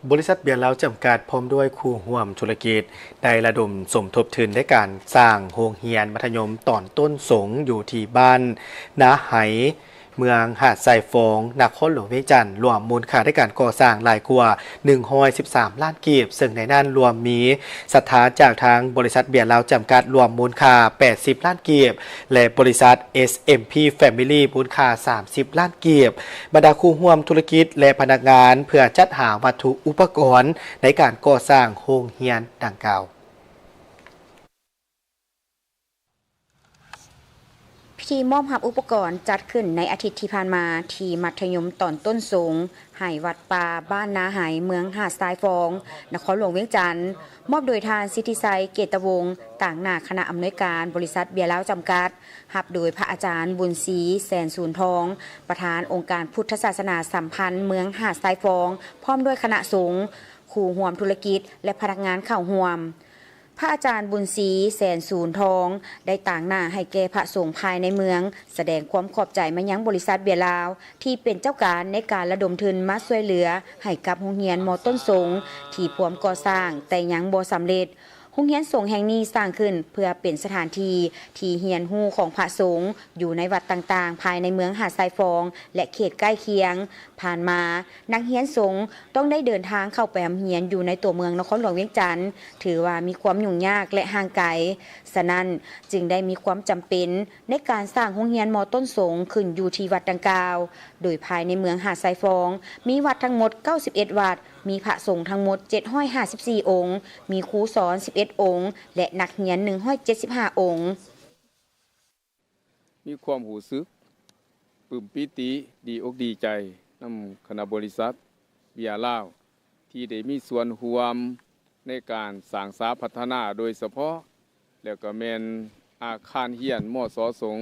ບໍລິສັດເບຍລາວຈຳກັດ ພ້ອມດ້ວຍຄູ່ຮ່ວມທຸລະກິດ ໄດ້ລະດົມສົມທົບທຶນໃນການສ້າງໂຮງຮຽນມັດທະຍົມຕອນຕົ້ນສົງ ຢູ່ທີ່ບ້ານນາໄຮ ເມືອງຫາດຊາຍຟອງ ນະຄອນຫຼວງວຽງຈັນ ລວມມູນຄ່າໃນການກໍ່ສ້າງຫຼາຍກວ່າໜຶ່ງຮ້ອຍສິບສາມລ້ານກີບ, ເຊິ່ງໃນນັ້ນລວມມີສັດທາຈາກທາງບໍລິສັດເບຍລາວຈຳກັດ ລວມມູນຄ່າແປດສິບລ້ານກີບ ແລະ ບໍລິສັດ ເອສເອັມພີ Family ມູນຄ່າສາມສິບລ້ານກີບ, ບັນດາຄູ່ຮ່ວມທຸລະກິດ ແລະ ພະນັກງານ ເພື່ອຈັດຫາວັດຖຸອຸປະກອນໃນການກໍ່ສ້າງໂຮງຮຽນດັ່ງກ່າວ. ພິທີມອບຮັບອຸປະກອນຈັດຂຶ້ນໃນອາທິດທີ່ຜ່ານມາ ທີ່ມັດທະຍົມຕອນຕົ້ນສົງ ໄຮວັດປ່າ ບ້ານນາໄຮ ເມືອງຫາດຊາຍຟອງ ນະຄອນຫຼວງວຽງຈັນ, ມອບໂດຍທ່ານ ສິດທິໄຊ ເກດຕະວົງ ຕາງໜ້າຄະນະອຳນວຍການບໍລິສັດເບຍລາວຈຳກັດ, ຮັບໂດຍພະອາຈານ ບຸນສີ ແສນສູນທອງ ປະທານອົງການພຸດທະສາສະໜາສຳພັນເມືອງຫາດຊາຍຟອງ ພ້ອມດ້ວຍຄະນະສົງ, ຄູ່ຮ່ວມທຸລະກິດ ແລະ ພະນັກງານເຂົ້າຮ່ວມ. ພະອາຈານບຸນສີ ແສນສູນທອງ ໄດ້ຕາງໜ້າໃຫ້ແກ່ພະສົງພາຍໃນເມືອງ ສະແດງຄວາມຂອບໃຈມາຍັງບໍລິສັດເບຍລາວ ທີ່ເປັນເຈົ້າການໃນການລະດົມທຶນມາຊ່ວຍເຫຼືອໃຫ້ກັບໂຮງຮຽນ ມໍຕົ້ນສົງ ທີ່ພວມກໍ່ສ້າງແຕ່ຍັງບໍ່ສຳເລັດ. ໂຮງຮຽນສົງແຫ່ງນີ້ສ້າງຂຶ້ນເພື່ອເປັນສະຖານທີ່ທີ່ຮຽນຮູ້ຂອງພະສົງ ຢູ່ໃນວັດຕ່າງໆ ພາຍໃນເມືອງຫາດຊາຍຟອງ ແລະ ເຂດໃກ້ຄຽງ. ຜ່ານມາ ນັກຮຽນສົງຕ້ອງໄດ້ເດີນທາງເຂົ້າໄປຮ່ຳຮຽນຢູ່ໃນຕົວເມືອງນະຄອນຫຼວງວຽງຈັນ ຖືວ່າມີຄວາມຫຍຸ້ງຍາກ ແລະ ຫ່າງໄກ, ສະນັ້ນຈຶ່ງໄດ້ມີຄວາມຈຳເປັນໃນການສ້າງໂຮງຮຽນມໍຕົ້ນສົງຂຶ້ນຢູ່ທີ່ວັດດັ່ງກ່າວ, ໂດຍພາຍໃນເມືອງຫາດຊາຍຟອງ ມີວັດທັງໝົດເກົ້າສິບເອັດວັດ, ມີພະສົງທັງໝົດເຈັດຮ້ອຍຫ້າສິບສີ່ອົງ, ມີຄູສອນສິບເອັດອົງ ແລະ ນັກຮຽນໜຶ່ງຮ້ອຍເຈັດສິບຫ້າອົງ. ມີຄວາມຮູ້ສຶກປຶ້ມປີຕິ ດີອົກດີໃຈນຳຄະນະບໍລິສັດເບຍລາວ ທີ່ໄດ້ມີສ່ວນຮ່ວມໃນການສ້າງສາພັດທະນາໂດຍສະເພາະ ແລ້ວກໍແມ່ນອາຄານຮຽນ ມສ ສົງ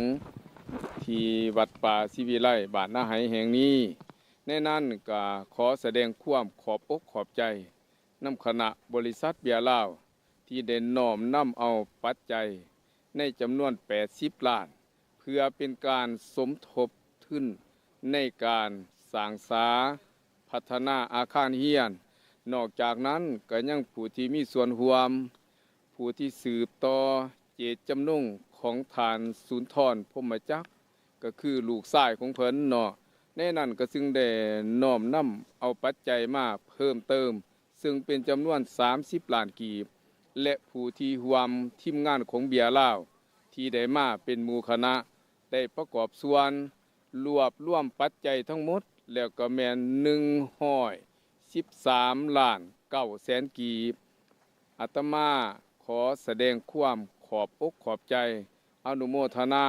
ທີ່ວັດປ່າສີວິໄລ ບ້ານນາໄຫແຫ່ງນີ້. ໃນນັ້ນກໍຂໍສະແດງຄວາມຂອບອົກຂອບໃຈນຳຄະນະບໍລິສັດເບຍລາວ ທີ່ໄດ້ນ້ອມນຳເອົາປັດໄຈໃນຈຳນວນແປດສິບລ້ານ ເພື່ອເປັນການສົມທົບທຶນໃນການສ້າງສາພັດທະນາອາຄານຮຽນ. ນອກຈາກນັ້ນກໍຍັງຜູ້ທີ່ມີສ່ວນຮ່ວມ ຜູ້ທີ່ສືບຕໍ່ເຈດຈຳນົງຂອງທ່ານ ສຸນທອນ ພົມມະຈັກ ກໍຄືລູກຊາຍຂອງເພິ່ນເນາະ. ໃນນັ້ນກໍຈຶ່ງໄດ້ນ້ອມນຳເອົາປັດໄຈມາເພີ່ມເຕີມ ເຊິ່ງເປັນຈຳນວນສາມສິບລ້ານກີບ ແລະ ຜູ້ທີ່ຮ່ວມທີມງານຂອງເບຍລາວ ທີ່ໄດ້ມາເປັນໝູ່ຄະນະ ໄດ້ປະກອບສ່ວນລວບລວມປັດໄຈທັງໝົດ ແລ້ວກໍແມ່ນໜຶ່ງຮ້ອຍສິບສາມລ້ານເກົ້າແສນກີບ. ອາດຕະມາຂໍສະແດງຄວາມຂອບອົກຂອບໃຈ, ອະນຸໂມທະນາ,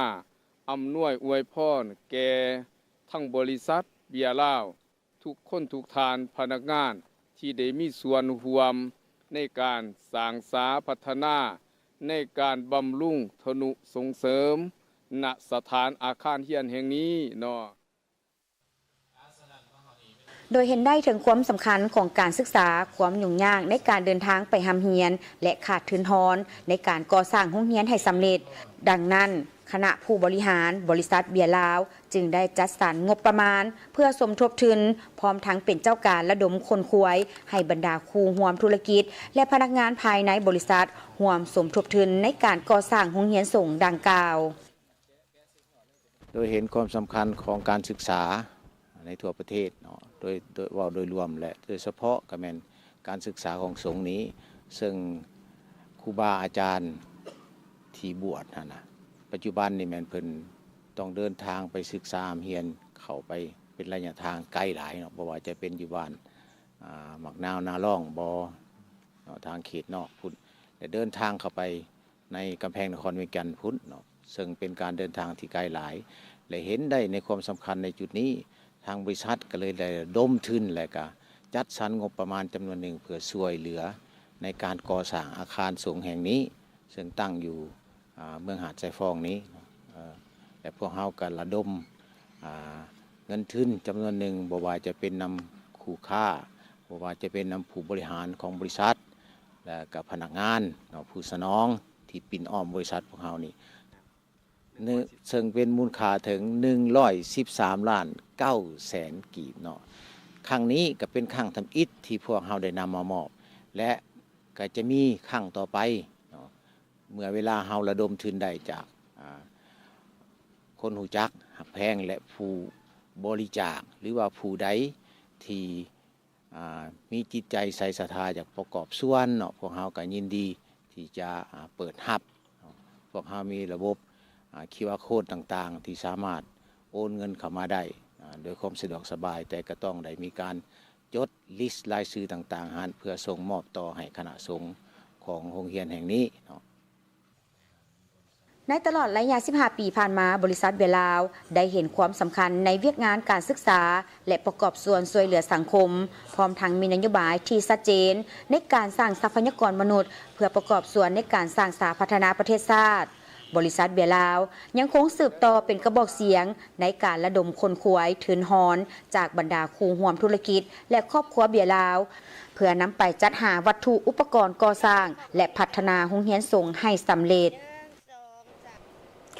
ອຳນວຍອວຍພອນແກ່ທັງບໍລິສັດເບຍລາວ ທຸກຄົນທຸກທ່ານພະນັກງານທີ່ໄດ້ມີສ່ວນຮ່ວມໃນການສ້າງສາພັດທະນາ ໃນການບຳລຸງທະນຸສົ່ງເສີມນະສະຖານອາຄານຮຽນແຫ່ງນີ້ເນາະ. ໂດຍເຫັນໄດ້ເຖິງຄວາມສຳຄັນຂອງການສຶກສາ, ຄວາມຫຍຸ້ງຍາກໃນການເດີນທາງໄປຮ່ຳຮຽນ ແລະ ຂາດທຶນຮອນໃນການກໍ່ສ້າງໂຮງຮຽນໃຫ້ສຳເລັດ. ດັ່ງນັ້ນ, ຄະນະຜູ້ບໍລິຫານບໍລິສັດເບຍລາວ ຈຶ່ງໄດ້ຈັດສັນງົບປະມານເພື່ອສົມທົບທຶນ, ພ້ອມທັງເປັນເຈົ້າການລະດົມຂົນຂວາຍໃຫ້ບັນດາຄູ່ຮ່ວມທຸລະກິດ ແລະ ພະນັກງານພາຍໃນບໍລິສັດຮ່ວມສົມທົບທຶນໃນການກໍ່ສ້າງໂຮງຮຽນສົງດັ່ງກ່າວ. ໂດຍເຫັນຄວາມສຳຄັນຂອງການສຶກສາໃນທົ່ວປະເທດເນາະ ໂດຍ ໂດຍ ເວົ້າໂດຍລວມ ແລະ ໂດຍສະເພາະກໍແມ່ນການສຶກສາຂອງສົງນີ້ ເຊິ່ງຄູບາອາຈານທີ່ບວດຫັ້ນນະ ປັດຈຸບັນນີ້ແມ່ນເພິ່ນຕ້ອງເດີນທາງໄປສຶກສາຮ່ຳຮຽນ ເຂົ້າໄປເປັນໄລຍະທາງໄກຫຼາຍເນາະ ບໍ່ວ່າຈະເປັນຢູ່ບ້ານ ອ່າ ໝາກນາວນາລອງບໍ ເນາະ ທາງເຂດນອກພຸ້ນ ແລະ ເດີນທາງເຂົ້າໄປໃນກຳແພງນະຄອນວຽງຈັນພຸ້ນເນາະ ເຊິ່ງເປັນການເດີນທາງທີ່ໄກຫຼາຍ ແລະ ເຫັນໄດ້ໃນຄວາມສຳຄັນໃນຈຸດນີ້ ທາງບໍລິສັດກໍເລີຍໄດ້ລະດົມທຶນ ແລະ ກະຈັດສັນງົບປະມານຈຳນວນໜຶ່ງ ເພື່ອຊ່ວຍເຫຼືອໃນການກໍ່ສ້າງອາຄານສົງແຫ່ງນີ້ ເຊິ່ງຕັ້ງຢູ່ ອ່າ ເມືອງຫາດຊາຍຟອງນີ້ ເອີ ແລະ ພວກເຮົາກໍລະດົມ ອ່າ ເງິນທຶນຈຳນວນໜຶ່ງ ບໍ່ວ່າຈະເປັນນຳຄູ່ຄ້າ ບໍ່ວ່າຈະເປັນນຳຜູ້ບໍລິຫານຂອງບໍລິສັດ ແລະ ກໍພະນັກງານເນາະ ຜູ້ສະໜອງທີ່ປິ່ນອ້ອມບໍລິສັດພວກເຮົານີ້ ເຊິ່ງເປັນມູນຄ່າເຖິງໜຶ່ງຮ້ອຍສິບສາມລ້ານເກົ້າແສນກີບເນາະ ຄັ້ງນີ້ກໍເປັນຄັ້ງທຳອິດທີ່ພວກເຮົາໄດ້ນຳມາມອບ ແລະ ກໍຈະມີຄັ້ງຕໍ່ໄປເນາະ ເມື່ອເວລາເຮົາລະດົມທຶນໄດ້ຈາກ ອ່າ ຄົນຮູ້ຈັກຮັກແພງ ແລະ ຜູ້ບໍລິຈາກ ຫຼືວ່າຜູ້ໃດທີ່ ອ່າ ມີຈິດໃຈໃສ່ສັດທາຢາກປະກອບສ່ວນເນາະ ພວກເຮົາກໍຍິນດີທີ່ຈະ ອ່າ ເປີດຮັບ. ພວກເຮົາມີລະບົບ ອ່າ ຄິວອາໂຄດຕ່າງໆ ທີ່ສາມາດໂອນເງິນເຂົ້າມາໄດ້ ອ່າ ໂດຍຄວາມສະດວກສະບາຍ, ແຕ່ກໍຕ້ອງໄດ້ມີການຈົດລິສລາຍຊື່ຕ່າງໆຫັ້ນ ເພື່ອສົ່ງມອບຕໍ່ໃຫ້ຄະນະສົງຂອງໂຮງຮຽນແຫ່ງນີ້ເນາະ. ໃນຕະຫຼອດໄລຍະສິບຫ້າປີຜ່ານມາ, ບໍລິສັດເບຍລາວ ໄດ້ເຫັນຄວາມສຳຄັນໃນວຽກງານການສຶກສາ ແລະ ປະກອບສ່ວນຊ່ວຍເຫຼືອສັງຄົມ, ພ້ອມທັງມີນະໂຍບາຍທີ່ຊັດເຈນໃນການສ້າງຊັບພະຍາກອນມະນຸດ ເພື່ອປະກອບສ່ວນໃນການສ້າງສາພັດທະນາປະເທດຊາດ. ບໍລິສັດເບຍລາວ ຍັງຄົງສືບຕໍ່ເປັນກະບອກສຽງໃນການລະດົມຂົນຂວາຍທຶນຮອນ ຈາກບັນດາຄູ່ຮ່ວມທຸລະກິດ ແລະ ຄອບຄົວເບຍລາວ ເພື່ອນຳໄປຈັດຫາວັດຖຸອຸປະກອນກໍ່ສ້າງ ແລະ ພັດທະນາໂຮງຮຽນສົງໃຫ້ສຳເລັດ.